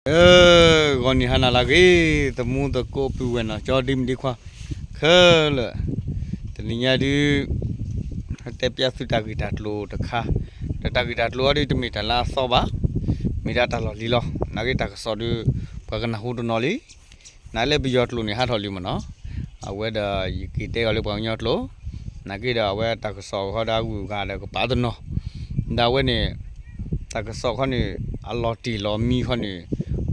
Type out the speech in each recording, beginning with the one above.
ဧၢ, ဂီၤနံၤဟါနၤလၢအဂ့ၤ, သမူသကိးပုၢ်ဝဲၢ်နီၢ်ကၠီဒ့မုၣ်ဒ့ခွါခဲလၢာ်, တနံၤညါဒုး တဲပျဲသုတၢ်ဂ့ၢ်တၢ်ကျိၤတခါ, ဒီးတၢ်ဂ့ၢ်တၢ်ကျိၤအံၤဒုးတမ့ၢ်တၢ်လၢအသီဘၣ်, မ့ၢ်ဒၣ်တၢ်လီၢ်လံၤလီၤ. နာ်က့တၢ်ကစီၣ်ဒုး ပှၤကနၢ်ဟူတနီၤလံ, နာ်လၢပယီၤကျိာ်န့ၣ်ဟးထီၣ်လံမ့ၢ်နီၤ, အဝဲဒီးယက့ၤတဲအီၤလၢပှၤကညီကျိာ်, နာ်က့ဒီးအဝဲတၢ်ကစီၣ်ခီဒီးအဂုၤအဂၤဒီးကပာ်တနီၤ, ဒီးအဝဲန့ၣ် တၢ်ကစီၣ်ခီန့ၣ် အလီၤတံၢ်လီၤမံခီန့ၣ်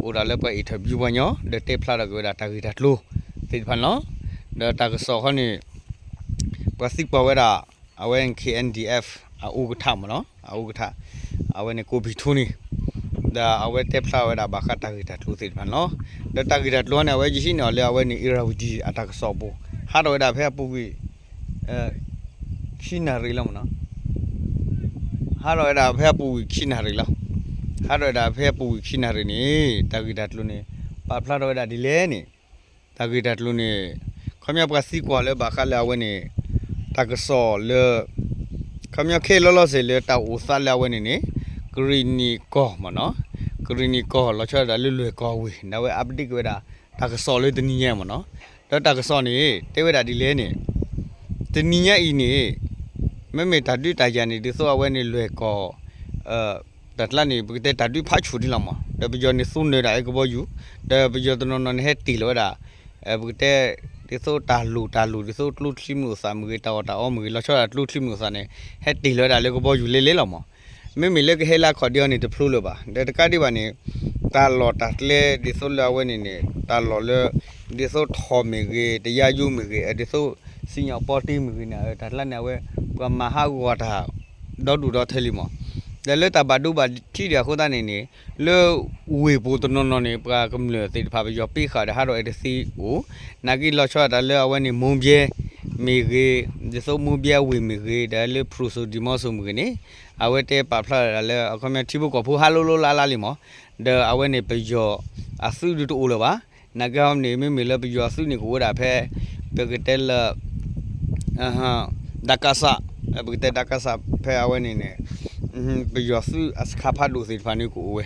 အိၣ်ဒၣ်လၢပှၤ interview ပှၤညီ ဒီးတဲဖျါထီၣ်က့ၤဝဲဒၣ်တၢ်ဂ့ၢ်တၢ်ကျိၤသ့ၣ်တဖၣ်န့ၣ်လီၤ. ဒီးတၢ်ကစီၣ်ခီန့ၣ် ပှၤသံကွၢ်ဝဲဒၣ် အဝဲ K N D F အအိၣ်ကထၣ်မ့ၢ်နီၤ, အအိၣ်ကထၣ် အဝဲန့ၣ်ကိးပံၤထူန့ၣ်, ဒီးအဝဲတဲဖျါဝဲဒၣ်ဘၣ်ဃးတၢ်ဂ့ၢ်တၢ်ကျိၤသ့ၣ်တဖၣ်န့ၣ်လီၤ. ဒီးတၢ်ဂ့ၢ်တၢ်ကျိၤန့ၣ် အဝဲယဟံးန့ၢ်အီၤလၢအဝဲန့ၣ် Irrawaddy အတၢ်ကစီၣ်ပူၤ, ဟးထီၣ်ဝဲဒၣ်ဖဲအပူၤကွံာ် ခံနၣ်ရံၣ်လီၤမ့ၢ်နီၤ, ဟးထီၣ်ဝဲဒၣ်ဖဲအပူၤကွံာ်ခံနၣ်ရံၣ်လီၤ. ဟးထီၣ်ဝဲဒၣ်ဖဲအပူၤကွံာ်ခံနၣ်ရံၣ်န့ၣ် တၢ်ဂ့ၢ်တၢ်ကျိၤန့ၣ် ပာ်ဖျါထီၣ်ဝဲဒၣ်ဒ်လဲၣ်န့ၣ်, တၢ်ဂ့ၢ်တၢ်ကျိၤန့ၣ် ခီပညီပှၤသံကွၢ်လၢဘၣ်ဃးလၢအဝဲန့ၣ် တၢ်ကစီၣ်လၢ ခီပညီခဲလၢာ်လီၤစ့ၢ်လၢတၢ်အိၣ်သးလၢအဝဲန့ၣ်န့ၣ် ကရံၣ်နံၣ်ကီၢ်မ့ၢ်နီၤ, ကရံၣ်နံၣ်ကီၢ်လီၤဆီဒၣ်တၢ်လၢလွဲၢ်ကီၢ်ဝ့ၢ် ဒီးအဝဲ update က့ၤဝဲဒၣ် တၢ်ကစီၣ်လၢတနံၤညါမ့ၢ်နီၤ, ဒီးတၢ်ကစီၣ်န့ၣ် တဲဝဲဒၣ်ဒ်လဲၣ်န့ၣ် တနံၤညါအံၤန့ၣ် မ့မ့ၢ်တၢ်ဒုးတၢ်ယၤန့ၣ် ဒ်သိးအဝဲန့ၣ်လွဲၢ်ကီၢ် တၢ်ကျါန့ၣ် ပကတဲတၢ်ဒုးဖးဆူၣ်ဒံးလီၤမး, ဒီးပယီၤန့ၣ်သူနၢၤဒၣ်လၢကဘီယူၤ, ဒီးပယီၤတနီၤနီၤန့ၣ် ဟဲတ့ၢ်လီၤဝဲဒၣ် ပကတဲ ဒ်သိးတၢ်လိၣ်တၢ်လိၣ် ဒ်သိးကျိချံမျိာ်သၣ်မ့ၢ်ဂ့ၤ တၢ်အီၣ်တၢ်အီမ့ၢ်ဂ့ၤ လီၤဆီဒၣ်ကျိချံမျိာ်သၣ်န့ၣ် ဟဲတ့ၢ်လီၤဝဲဒၣ်လၢကဘီယူၤလဲၤလဲၤလီၤမး. မ့မ့ၢ်လၢကဟဲလၢအခီၣ်ဒံးအီၤန့ၣ် တဖျိလၢၤဘၣ်. ဒီးတကးဒံးဘၣ်န့ၣ် တၢ်လီၢ်တၢ်ကျဲဒ်သိးလၢအဝဲန့ၣ်န့ၣ် တၢ်လီၢ်လၢ ဒ်သိးထိၣ်မ့ၢ်ဂ့ၤ တယါယိမ့ၢ်ဂ့ၤ ဒ်သိး စံၣ်ညီၣ်ပီတ့မ့ၢ်ဂ့ၤန့ၣ် တၢ်ကျါန့ၣ် အဝဲ ပှၤမၤဟးဂီၤတၢ် ဒီဒူၣ်ဒီထၢလံမး. ဒီးလၢတၢ်ဘၣ်ဒိဘၣ်ထံးဒံးအဃိသတးန့ၣ်န့ၣ် လၢဝ့ၢ်ပူၤတနီၤနီၤန့ၣ် ပှၤကမျၢၢ်သ့ၣ်တဖၣ် ပယီၤပ့ဃာ်ဒီးဟးထီၣ်အဲၣ်တသ့အိၣ်, နာ်က့လီၤဆီဒၣ်တၢ်လၢအဝဲန့ၣ် မိၢ်ဘဲ မ့ၢ်ဂ့ၤ, ဒ်သိးမိၢ်ဘဲဝ့ၢ်မ့ၢ်ဂ့ၤ ဒီးလၢဖရူစိၤ ဒံမီစိၤမ့ၢ်ဂ့ၤန့ၣ် အဝဲတဲပာ်ဖျါဒၣ်လၢ အခီပညီထံဖိကီၢ်ဖိဟးလိၤလိၤလၢ်လၢ်လံမး. ဒီးအဝဲန့ၣ်ပယီၤအသုးဒုးတအိၣ်လၢၤဘၣ်. နာ်က့ဟီန့ၣ် မ့မ့ၢ်လၢပယီၤအသုးန့ၣ်ကအိၣ်ဝဲဒၣ်ဖဲ ပကတဲလၢ ဒကစ ပကတဲဒကစ ဖဲအဝဲန့ၣ်န့ၣ် ပယီၤသုးအစခါဖးဒိၣ်သ့ၣ်တဖၣ်န့ၣ်ကအိၣ်ဝဲ,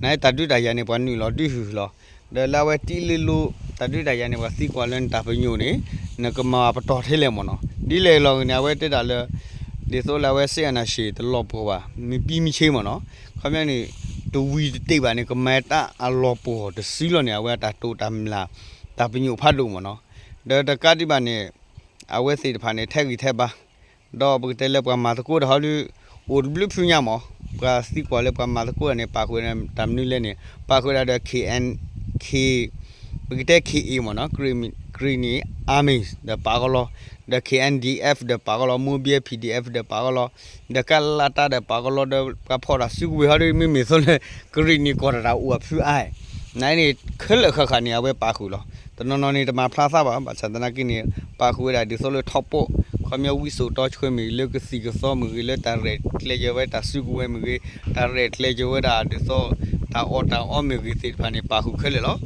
နာ်က့တၢ်ဒုးတၢ်ယၤန့ၣ် ပှၤနုာ်လီၤဒုးဟုၣ်လီၤ. ဒီးလၢအဝဲတံၢ်လ့လိ တၢ်ဒုးတၢ်ယၤန့ၣ် ပှၤသံကွၢ်လၢနတၢ်ပညိၣ်န့ၣ် နကမၤပတီၢ်ထဲလဲၣ်မ့ၢ်နီၤ. ဒ်လဲၣ်လီၤဂ့ၤန့ၣ် အဝဲတဲဒၣ်လၢ ဒ်သိးလၢအဝဲစ့အနၢ်ရှ့ၣ်တလီၤပှီၢ်ဘၣ် မ့ၢ်ပံမ့ၢ်ဆ့မ့ၢ်နီၤ. ခီပညီန့ၣ် တဝံၤတတ့ၢ်ဘၣ်န့ၣ် ကမၤတၢ်အလီၤပှီၢ်တစုလီၤန့ၣ် အဝဲအတၢ်တိာ်တၢ်မၤ တၢ်ပညိၣ်ဖးဒိၣ်မ့ၢ်နီၤ. ဒီးတကးဒံးဘၣ်န့ၣ် အဝဲသ့ၣ်တဖၣ်န့ၣ် ထဲဂံၢ်ထဲဘါ ဒီးပကတဲလၢပှၤမၤသကိးတၢ်ဟီဒုး အိၣ်တဘျုးဖုညါမး, ပှၤသံကွၢ်လၢပှၤမၤသကိးတၢ်န့ၣ် ပာ်ဃုာ်တၢ်မနုၤလဲၣ်န့ၣ် ပာ်ဃုာ်ဒၣ်ဒီး K N K ပကတဲ K A မ့ၢ်နီၤ Karenni Army ဒီးပာ်ကီလီၤ, ဒီး K N D F ဒီးပာ်ကီလီၤ, မိၢ်ဘဲ P D F ဒီးပာ်ကီလီၤ, ဒီးကလးတၢ်ဒီးပာ်ကီလီၤ, ဒီးပှၤဖီၣ်တၢ်စုကဝဲၤဟီဒုး မ့မ့ၢ်သိးလၢ ကရံၣ်နံၣ်ကီၢ်တၢ်အိၣ်အဖုအါ နန့ၣ် ခဲလၢာ်ဃၣ်ဃၣ်န့ၣ် အဝဲပာ်ဃုာ်လီၤ. တနီၤနီၤန့ၣ် တမၤဖျါသးဘၣ်, ဘၣ်ဆၣ်သနာ်က့န့ၣ် ပာ်ဃုာ်ဝဲဒၣ်ဒ်သိးလၢထီၣ်ပီၣ် ခီပညီဝံစိာ်တီဆှၢမ့ၢ်ဂ့ၤ လၢကသံၣ်ကသီမ့ၢ်ဂ့ၤ လၢတၢ်ရဲၣ်ကျဲၤက့ၤဝဲတၢ်စုကဝဲၤမ့ၢ်ဂ့ၤ တၢ်ရဲၣ်ကျဲၤက့ၤဝဲဒၣ်ဒ်သိး တၢ်အီၣ်တၢ်အီမ့ၢ်ဂ့ၤသ့ၣ်တဖၣ်န့ၣ် ပာ်ဃုာ်ခဲလၢာ်လီၤ.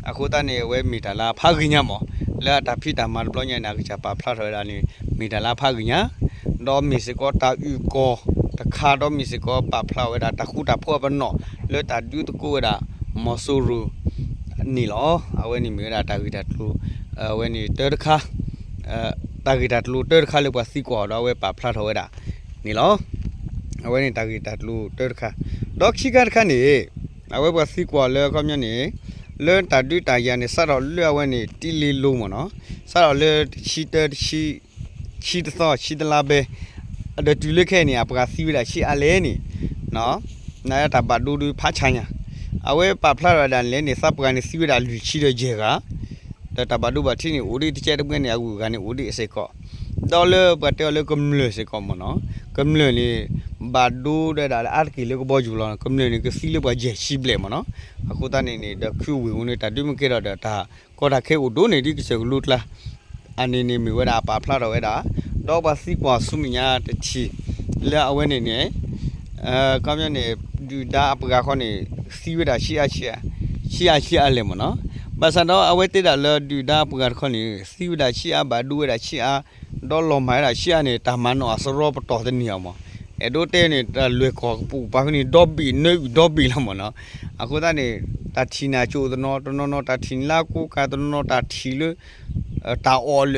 အဃိသတးန့ၣ် အဝဲမ့ၢ်တၢ်လၢအဖးဂ့ၤညါမး, လၢအတၢ်ဖံးတၢ်မၤတဘျီညါန့ၣ် အကစၢ်ပာ်ဖျါထီၣ်ဝဲဒၣ်န့ၣ် မ့ၢ်တၢ်လၢအဖးဂ့ၤညါ ဒီးမ့ၢ်စ့ၢ်ကီးတၢ်အုၣ်ကီၤတခါ ဒီးမ့ၢ်စ့ၢ်ကီးပာ်ဖျါဝဲဒၣ်တၢ်ဃူတၢ်ဖိးအပနီၣ် လၢတၢ်ဒုးသကိးဝဲဒၣ် မီၤစိရိၤန့ၣ်လီၤ. အဝဲန့ၣ်မ့ၢ်ဝဲဒၣ်တၢ်ဂ့ၢ်တၢ်ကျိၤ အဝဲန့ၣ်တၢတခါ တၢ်ဂ့ၢ်တၢ်ကျိၤတၢတခါလၢပှၤသံကွၢ်အီၤဒီးအဝဲပာ်ဖျါထီၣ်ဝဲဒၣ်န့ၣ်လီၤ. အဝဲန့ၣ်တၢ်ဂ့ၢ်တၢ်ကျိၤတၢတခါ ဒီးခံခါတခါန့ၣ် အဝဲပှၤသံကွၢ်လၢအခီပညီန့ၣ် လၢတၢ်ဒုးတၢ်ယၤန့ၣ် စးထီၣ်လၢအဝဲန့ၣ် တံၢ်လ့လိမ့ၢ်နီၤ, စးထီၣ်လၢတဆံတၢတဆံ ဆံတသီ ဆံတလါဘဲ ဒီးတုၤလၢခဲအံၤန့ၣ် အပှၤသံဝဲဒၣ်ဆံးအါလဲၣ်န့ၣ် နတၢ်ဘၣ်ဒိဒုးဖးဆါညါ, အဝဲပာ်ဖျါထီၣ်ဝဲဒၣ်န့ၣ်လဲၣ်န့ၣ် သးပှၢ်န့ၣ်သံဝဲဒၣ်လွံၢ်ဆံဒီးယဲၢ်ဂၤ, ဒီးတၢ်ဘၣ်ဒိဘၣ်ထံးန့ၣ် အိၣ်ဒံးတကဲတမှဲန့ၣ် အဂုၤအဂၤန့ၣ် အိၣ်ဒံးအစ့ၢ်ကီး, ဒီးလၢပှၤတဲအီၤလၢကမျၢၢ်စ့ၢ်ကီးမ့ၢ်နီၤ, ကမျၢၢ်န့ၣ် ဘၣ်ဒိဒၣ်ဒၣ်လၢအါတက့ၢ်လၢကဘီယူၤလီၤ, ကမျၢၢ်န့ၣ် ကသံလၢပှၤယဲၢ်ဆံဘျဲၣ်မ့ၢ်နီၤ, အဃိသတးန့ၣ်န့ၣ် ဒီးခုဝ့ၢ်ပူၤန့ၣ် တၢ်ဒုးမ့ၢ်ကဲထီၣ်ဒီးတၢ်ကီတၢ်ခဲအိၣ်ဒိၣ်န့ၢ်ဒ်ကစၢၢ်ကလိကျါ အန့ၣ်န့ၣ်မ့ၢ်ဝဲဒၣ်အပာ်ဖျါထီၣ်ဝဲဒၣ်, ဒီးပှၤသံကွၢ်ဆူမဲာ်ညါတထံၣ် လၢအဝဲန့ၣ်န့ၣ် ခီပညီန့ၣ် ဒုၣ်ဒါအပှၤခီန့ၣ် သံဝဲဒၣ်ဆံးအါဆံးအါ ဆံးအါဆံးအါလဲၣ်မ့ၢ်နီၤ, ဘၣ်ဆၣ်ဒီးအဝဲတဲဒၣ်လၢဒုၣ်ဒါအပှၤတခီန့ၣ် သံဝဲဒၣ်ဆံးအါ ဘၣ်ဒိဝဲဒၣ်ဆံးအါ ဒီးလီၤမၢ်ဝဲဒၣ်ဆံးအါန့ၣ် တၢ်မၤနီၣ်အစရီပတီၢ်တန့ၢ်အီၤမး, အဲၣ်ဒိးတဲန့ၣ် တၢ်လွဲၢ်ကီၢ်ကပိာ်ကပၤဖဲန့ၣ် ဒီဘ့ၣ်နၢအုၣ်ဒီဘ့ၣ်လီၤမ့ၢ်နီၤ, အဃိသတးန့ၣ် တၢ်ထံၣ်န့ၣ်အကၠိၣ်တနီၤ, တနီၤနီၤတၢ်ထံၣ်န့ၣ်လၢအကိးကၤ, တနီၤနီၤတၢ်ထံၣ်လၢ တၢ်အီၣ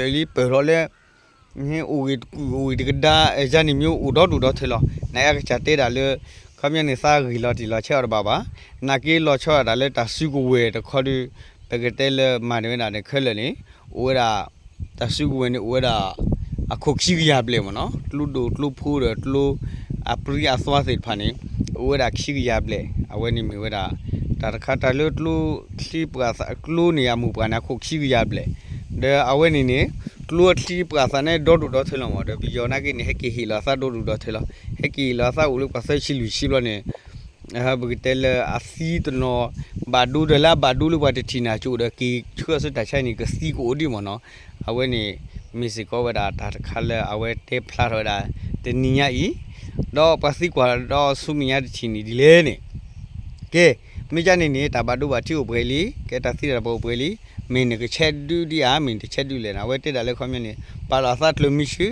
်လၢာ်လံ ပၢၢ်ထီၣ်လၢ အိၣ်ဂ့ၢ်တကူၣ် အိၣ်ဂ့ၢ်တကဒါ ယၤန့ၣ်မ့ၢ်အိၣ်ဒီဒူၣ်ဒီထၢလီၤ. နအကစၢ်တဲဒၣ်လၢ ခီပညီန့ၣ် သးဂ့ၢ်လီၤတံၢ်လီၤဆဲးအီၤတဘၣ်ဘၣ်. နာ်က့လီၤဆီဒၣ်တၢ်လၢတၢ်စုကဝဲၤတခီဒီး ပကတဲလၢမၤန့ၢ်ဝဲဒၣ်န့ၣ်ခဲလၢာ်န့ၣ် အိၣ်ဝဲဒၣ် တၢ်စုကဝဲၤန့ၣ်အိၣ်ဝဲဒၣ် အခိၣ်ခံကယၤဘျဲၣ်မ့ၢ်နီၤ, ကျိဒိၣ်ကျိဖိဒီးကျိ အပြံအသွါသ့ၣ်တဖၣ်န့ၣ် အိၣ်ဝဲဒၣ်ခံကယၤဘျဲၣ်. အဝဲန့ၣ်မ့ၢ်ဝဲဒၣ် တၢ်တခါတၢ်လၢကျိချံပှၤသး ကျိန့ၣ်အမိၢ်ပှၢ်န့ၣ် အခိၣ်ခံကယၤဘျဲၣ်, ဒီးအဝဲန့ၣ်န့ၣ် ကျိချံပှၤသးန့ၣ်ဒီဒူၣ်ဒီထၢလီၤမ့ၢ် ဒီးပယီၤနာ်က့န့ၣ် ဟဲက့ၤဟ့ၣ်လီၤအသးဒီဒူၣ်ဒီထၢလီၤ. ဟဲက့ၤဟ့ၣ်လီၤအသးအိၣ်လၢပှၤသၢဆံလွံၢ်ဆံဘျီန့ၣ် ပကတဲလၢအသံတနီၤ ဘၣ်ဒိဒီးလၢအဘၣ်ဒိလၢပှၤတထံၣ်န့ၣ်ကၠိၣ်ဒီးက့ၤဆှၢဆူတၢ်ဆါန့ၣ် ကသံကအိၣ်ဒံးမ့ၢ်နီၤ. အဝဲန့ၣ် မ့ၢ်စ့ၢ်ကီးဝဲဒၣ်တၢ်တခါလၢအဝဲတဲဖျါထီၣ်ဝဲဒၣ် တနံၤညါအံၤ, ဒီးပှၤသံကွၢ်ဒီးဆူမဲာ်ညါတထံၣ်န့ၣ်ဒ်လဲၣ်န့ၣ်, ကဲ မ့ၢ်ကန့ၣ်န့ၣ် တၢ်ဘၣ်ဒိဘၣ်ထံးအိၣ်ပှဲၤလံ, ကဲတၢ်သံတၢ်ဘၣ်အိၣ်ပှဲၤလံ, မ့ၢ်နကဆဲးဒုးဒံးဧါ မ့ၢ်နတဆဲးဒုးလဲၣ်န့ၣ် အဝဲတဲဒၣ်လၢခီပညီန့ၣ် ပာ်လီၤအသးကျၢၤမံဆူ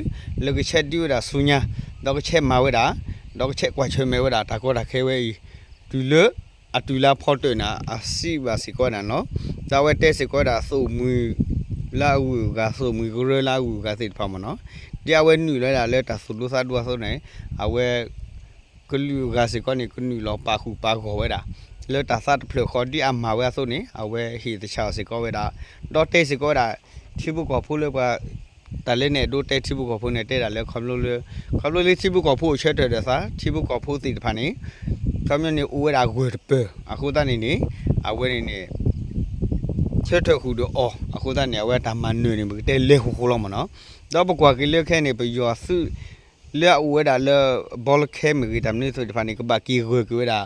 လၢကဆဲးဒုးဝဲဒၣ်ဆူညါ, ဒီးကဆဲးမၤဝဲဒၣ်, ဒီးကဆဲးကွၢ်ဆၢၣ်မဲာ်ဝဲဒၣ်တၢ်ကီတၢ်ခဲဝဲအံၤ, တုၤလၢ အတုၤလၢအဖီတၢၣ်န့ၣ် အစံးဘၣ်စ့ၢ်ကီးဝဲဒၣ်န့ၣ်လီၤ. ဒီးအဝဲတဲစ့ၢ်ကီးဝဲဒၣ် သိၣ်မှံၤလၢအဂုၤအဂၤ သိၣ်မှံၤကရၢလၢအဂုၤအဂၤသ့ၣ်တဖၣ်မ့ၢ်နီၤ, ဒ်အဝဲနုာ်လီၤဝဲဒၣ်လၢတၢ်သိၣ်ဒူသးဒူအသိးန့ၣ် အဝဲ ကလုာ်အဂၤစ့ၢ်ကီးန့ၣ် ကနုာ်လီၤပာ်ဃုာ်ပာ်ဂီၢ်ဝဲဒၣ် လၢတၢ်သးတဖျၢၣ်ဃီဒ်အမၤဝဲအသိးန့ၣ် အဝဲဟ့ၣ်သဆၣ်အီၤစ့ၢ်ကီးဝဲဒၣ်, ဒီးတဲစ့ၢ်ကီးဝဲဒၣ် ထံဖိကီၢ်ဖိလၢပှၤ တၢ်လၢနအဲၣ်ဒိးတဲထံဖိကီၢ်ဖိန့ၣ် တဲဒၣ်လၢခီဖျိလၢ ခီဖျိလၢထံဖိကီၢ်ဖိအိၣ်ဆၢထၢၣ်ဒီးသး ထံဖိကီၢ်ဖိသ့ၣ်တဖၣ်န့ၣ် ခီပညီန့ၣ် အိၣ်ဝဲဒၣ်ဂၢၢ်တပၢၢ် အဃိသတးန့ၣ်န့ၣ် အဝဲန့ၣ်န့ၣ် ဆၢထၢၣ်ဃုာ်ဒီးအီၤ အဃိသတးန့ၣ် အဝဲတၢ်မၤနၢၤန့ၣ် ပကတဲလဲၤဃိဃိလီၤမ့ၢ်နီၤ, ဒီးပကွၢ်က့ၤလၢခဲအံၤန့ၣ် ပယီၤသုး လၢအအိၣ်ဝဲဒၣ်လၢ ဘီလၢခဲမ့ၢ်ဂ့ၤ တၢ်မနုၤသ့ၣ်တဖၣ်န့ၣ် ကဘၣ်က့ၤဂၢၢ်က့ၤဝဲဒၣ်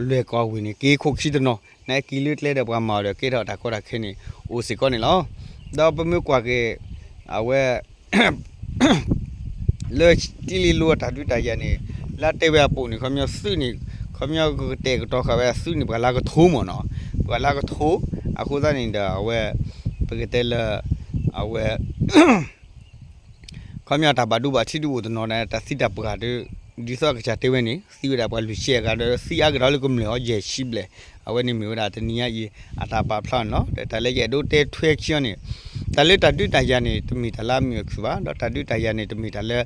လွဲၢ်ကီၢ်ဝ့ၢ်န့ၣ် က့ၤခိၣ်ခံတနီၤ နက့ၤလၢကျဲဒီးပှၤမၤအီၤဒီးကဲထီၣ်တၢ်ကီတၢ်ခဲန့ၣ် အိၣ်စ့ၢ်ကီးန့ၣ်လီၤ. ဒီးပမ့ၢ်ကွၢ်က့ၤ အဝဲ လၢတံလံလိအတၢ်ဒုးတၢ်ယၤန့ၣ် လၢတဲဝဲအပူၤန့ၣ် ခီပညီသုးန့ၣ် ခီပညီကကတဲာ်ကတီၤဃာ်ဝဲသုးန့ၣ် ပှၤလၢကထိမ့ၢ်နီၤ, ပှၤလၢကထိ, အဃိသတးန့ၣ်ဒီးအဝဲ ပကတဲလၢ အဝဲ ခီပညီတၢ်ဘၣ်ဒိဘၣ်ထံးဒုးအိၣ်တနီၤန့ၣ် တၢ်သံတၢ်ပှၢ်ဒီး ဒ်သိးအကစၢ်တဲဝဲန့ၣ် သံဝဲဒၣ်ပှၤလွံၢ်ဆံအဂၤဒီး သံအါကဒီးလၢကမျၢၢ်အီၤယဲၢ်ဆံဘျဲၣ်, အဝဲန့ၣ်မ့ၢ်ဝဲဒၣ်တနံၤညါအံၤ အတၢ်ပာ်ဖျါန့ၣ်လီၤ. ဒီးတၢ်လၢယအဲၣ်ဒိးတဲထွဲခံအီၤန့ၣ် တၢ်လၢတၢ်ဒုးတၢ်ယၤန့ၣ် တမ့ၢ်တၢ်လၢအမုာ်အခုၣ်ဘၣ်, ဒီးတၢ်ဒုးတၢ်ယၤန့ၣ် တမ့ၢ်တၢ်လၢ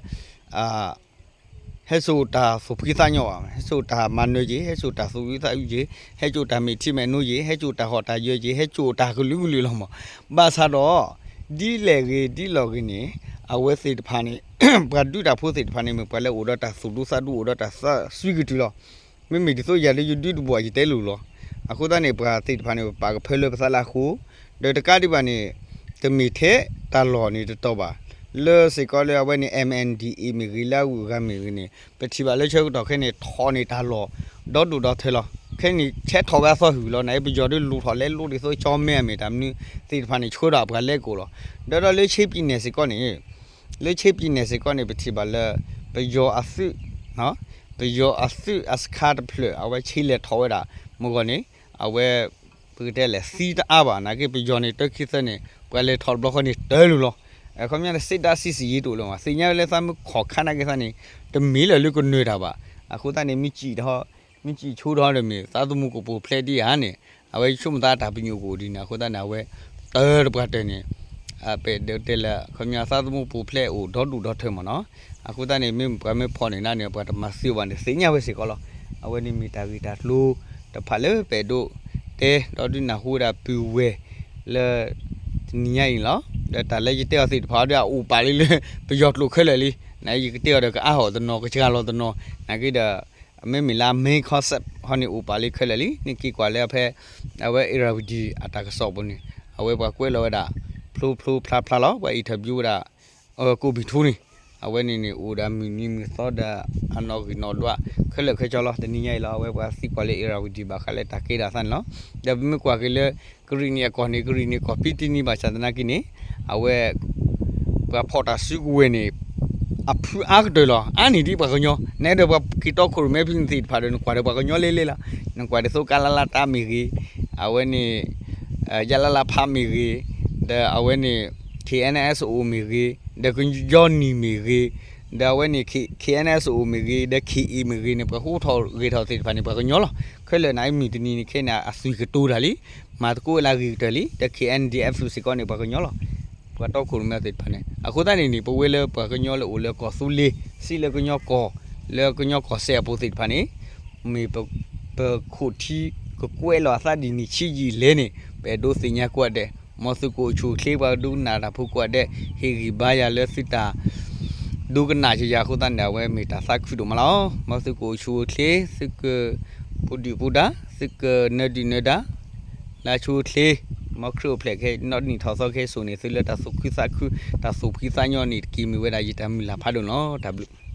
ဟဲစိာ်တၢ်သူၣ်ဖှံသးညီဘၣ်, ဟဲစိာ်တၢ်မၤနၢၤက့ၤ, ဟဲစိာ်တၢ်သူၣ်အုးသးအုးက့ၤ, ဟဲစိာ်တၢ်မဲာ်ထံမဲာ်နိက့ၤ, ဟဲစိာ်တၢ်ဟီၣ်တၢ်ယၢၤက့ၤ, ဟဲစိာ်တၢ်ကလုာ်ကလုာ်လီၤမး. ဘၣ်ဆၣ်ဒီး ဒ်လဲၣ်ဂ့ၤဒ်လဲၣ်ဂ့ၤန့ၣ် အဝဲသ့ၣ်တဖၣ်န့ၣ် ပှၤဒုးတၢ်ဖိသ့ၣ်တဖၣ်န့ၣ် မ့ၢ်ပှၤလၢအိၣ်ဒီးတၢ်သူၣ်ဒူသးဒူ အိၣ်ဒီးတၢ်သးစွံကတုၤလီၤ. မ့မ့ၢ်ဒ်သိးယၤလၢယဒုးတဘၣ်ယတဲလိၤလီၤ. အဃိသတးန့ၣ် ပှၤသ့ၣ်တဖၣ်န့ၣ် ပပာ်ကဖၢလၢပသးလၢအဃိ ဒီးတကးဒံးဘၣ်န့ၣ် တမ့ၢ်ထဲတၢ်လီၢ်န့ၣ်တတီၤဘၣ်. လၢစ့ၢ်ကီးလၢအဝဲန့ၣ် MNDAA မ့ၢ်ဂ့ၤ လၢအဂုၤအဂၤမ့ၢ်ဂ့ၤန့ၣ် ပထံၣ်ဘၣ်လၢဆၢကတီၢ်ခဲအံၤန့ၣ် ထီၣ်န့ၢ်တၢ်လီၢ် ဒီဒူၣ်ဒီထၢလီၤ. ခဲအံၤန့ၣ် ဆဲးထီၣ်ဝဲအသီၣ်ဟုၣ်လီၤ. နပယီၤဒုးလူၤထီၣ်လဲၤလိဒ်သိးကၠီမဲအမ့ၢ်တၢ်မနုၤသ့ၣ်တဖၣ်န့ၣ် ဆှၢဒီးပှၤလဲၤကိၣ်လီၤ. ဒီးဒီးလၢဆ့ပံၤနဲၣ်စ့ၢ်ကီးန့ၣ် လၢဆ့ပံၤနဲၣ်စ့ၢ်ကီးန့ၣ် ပထံၣ်ဘၣ်လၢ ပယီၤအသုး ပယီၤအသုးအစခါတဖျၢၣ် အဝဲဆ့လဲၤထီၣ်ဝဲဒၣ် မုၢ်ဂီၤန့ၣ် အဝဲ ပကတဲလဲၣ် သံတအါဘၣ် နာ်က့ပယီၤန့ၣ် တၢ်ခံသၢန့ၣ် ပှၤလဲၤထီၣ်တဘျီဃီန့ၣ် တၢ်လုၢ်လီၤ. အခီပညီန့ၣ် စစ်တပ်စစ်ဆင်ရေးတအိၣ်လၢၤဘၣ် သ့ၣ်ညါဝဲလၢသးမုၢ်ခီၣ်ခါနာ်က့သးန့ၣ် တမ့ၢ်လၢၤလၢကနၢၤတၢ်ဘၣ်. အဃိသတးန့ၣ် မ့ၢ်စံၣ်တဟီ မ့ၢ်စံၣ်ဆိတဟီဒီးမ့ၢ် သးသမူကပိာ်ဖျဲးဒံးဧါန့ၣ် အဝဲဆိကမိၣ်သးတၢ်ပညိၣ်ကအိၣ်ဒ်န့ၣ် အဃိသတးန့ၣ် အဝဲ တၢ်တပှၢ်တၢၢ်န့ၣ် ပအဲၣ်ဒိးတဲလၢ ခီပညီသးသမူပိာ်ဖျဲးအိၣ်ဒီဒူၣ်ဒီထၢမ့ၢ်နီၤ. အဃိသတးန့ၣ် မ့ၢ်ပှၤမ့ၢ်ဖီၣ်န့ၢ်နၤန့ၣ် ပှၤတမၤသံဘၣ်န့ၣ် သ့ၣ်ညါဝဲစ့ၢ်ကီးလီၤ. အဝဲန့ၣ်မ့ၢ်တၢ်ဂ့ၢ်တၢ်ကျိၤတဖၣ်လၢပအဲၣ်ဒိးတဲ ဒီးဒုးနၢ်ဟူဝဲဒၣ်ပုၢ်ဝဲၢ်လၢ တနံၤညါအံၤန့ၣ်လီၤ. ဒီးတၢ်လၢယတဲအီၤသ့ၣ်တဖၣ်ဒီးအအိၣ်ပာ်လံလၢ ပယီၤကျိာ်ခဲလၢာ်လံ. နယကတဲအီၤဒီးကအါဟီၣ်တနီၤ ကစှၤလီၤတနီၤ နာ်က့ဒီး မ့မ့ၢ်လၢ main concept ဟီန့ၣ်အိၣ်ပာ်လံခဲလၢာ်လံ. နက့ၤကွၢ်လၢအဖဲ အဝဲ Irrawaddy အတၢ်ကစီၣ်ပူၤန့ၣ် အဝဲပှၤကွဲးလီၤဝဲဒၣ် ဖျိဖျိဖျါဖျါလီၤ. ပှၤ interview ဝဲဒၣ် ကိၣ်ဘံၣ်ထူန့ၣ် အဝဲန့ၣ်န့ၣ် အိၣ်ဒၣ်မုၢ်နံၤမုၢ်သီဒီး အနီၣ်ဂံၢ်နီၣ်ဒွး ခဲလၢာ်ခဲဆ့လီၤ. တနံၤညါအံၤလီၤ အဝဲပှၤသံကွၢ်လၢ Irrawaddy ဘၣ်ဃးလၢတၢ်ကဲဒၣ်သးန့ၣ်လီၤ. ဒီးပမ့ၢ်ကွၢ်က့ၤလၢ ကရံၣ်နံၣ်အကီၢ်န့ၣ် ကရံၣ်နံၣ်အကီၢ်ဖံတနံၤဘၣ်ဆၣ်သနာ်က့န့ၣ် အဝဲ ပှၤဖီၣ်တၢ်စုကဝဲၤန့ၣ် အဖုအါကတၢၢ်လီၤ. အါန့ၢ်ဒ်ပှၤကညီ နအဲၣ်ဒိးပှၤက့ၤတီခိၣ်ရိၣ်မဲဖဲန့ၣ်သ့ၣ်တဖၣ်ဒီး နကွၢ်ဒီးပှၤကညီလဲလဲလီၤ. နကွၢ်ဒ်သိး ကလလတၢ်မ့ၢ်ဂ့ၤ, အဝဲန့ၣ် ယလလဖးမ့ၢ်ဂ့ၤ, ဒီးအဝဲန့ၣ် ခ့ၣ်အဲၣ်အဲၣ်အိၣ်မ့ၢ်ဂ့ၤ, ဒီးကညီနံၣ်မ့ၢ်ဂ့ၤ, ဒီးအဝဲန့ၣ် K- KNSO မ့ၢ်ဂ့ၤ ဒီး K A မ့ၢ်ဂ့ၤန့ၣ် ပှၤဟူထီၣ်ဂဲၤထီၣ်သ့ၣ်တဖၣ်န့ၣ် ပှၤကညီလီၤ. ခဲလၢာ်န့ၣ် မုၢ်တနံၤန့ၣ်ခဲန့ၣ် အသွံၣ်ကတိၤတၢ်လံ, မၤသကိးဝဲလၢအဂ့ၤကတၢၢ်လံ, ဒီး K N D F စ့ၢ်ကီးန့ၣ် ပှၤကညီလီၤ. ပှၤတီခိၣ်ရိၣ်မဲသ့ၣ်တဖၣ်န့ၣ် အဃိသတးန့ၣ်န့ၣ် ပဝဲလၢပှၤကညီလၢအိၣ်လၢကီၢ်သူလ့ၤ စံးလၢကညီကီၢ် လၢကညီကီၢ်စဲၣ်အပူၤသ့ၣ်တဖၣ်န့ၣ် မ့ၢ်ပ ပခိၣ်ထံကကွဲးလီၤအသးဒ်နံၣ်ဆံယံာ်လဲၣ်န့ၣ် ပအဲၣ်ဒိးသ့ၣ်ညါကိးဂၤဒဲး, မ်သုကအိၣ်ဆူၣ်အိၣ်ချ့ ပှၤဒိကနၣ်တၢ်ဖိကိးဂၤဒဲး ဟ့ၣ်ဂံၢ်ဘါယၤလၢသုတၢ် ဒိကနၣ်ကယၤအဃိသတးန့ၣ် အဝဲမ့ၢ်တၢ်သးခုဒိၣ်မးလီၤ. မ်သုကအိၣ်ဆူၣ်အိၣ်ချ့ သုကပူၤဒုၣ်ပူၤဒါ သုကနၢၤဒုၣ်နၢၤဒါ လၢဆူၣ်အိၣ်ချ့, မ်ခရံာ်အိၣ်ဖျဲၣ်ခဲ နီၣ်နံၣ်ထီၣ်သီခဲစိာ်န့ၣ် သုလၢတၢ်သူၣ်ခုသးခု တၢ်သူၣ်ဖှံသးညီန့ၣ်တက့ၢ် မ့ၢ်ဝဲဒၣ်ယတၢ်မုၢ်လၢ်ဖးဒိၣ်န့ၣ်လီၤ. တၢ်ဘျုး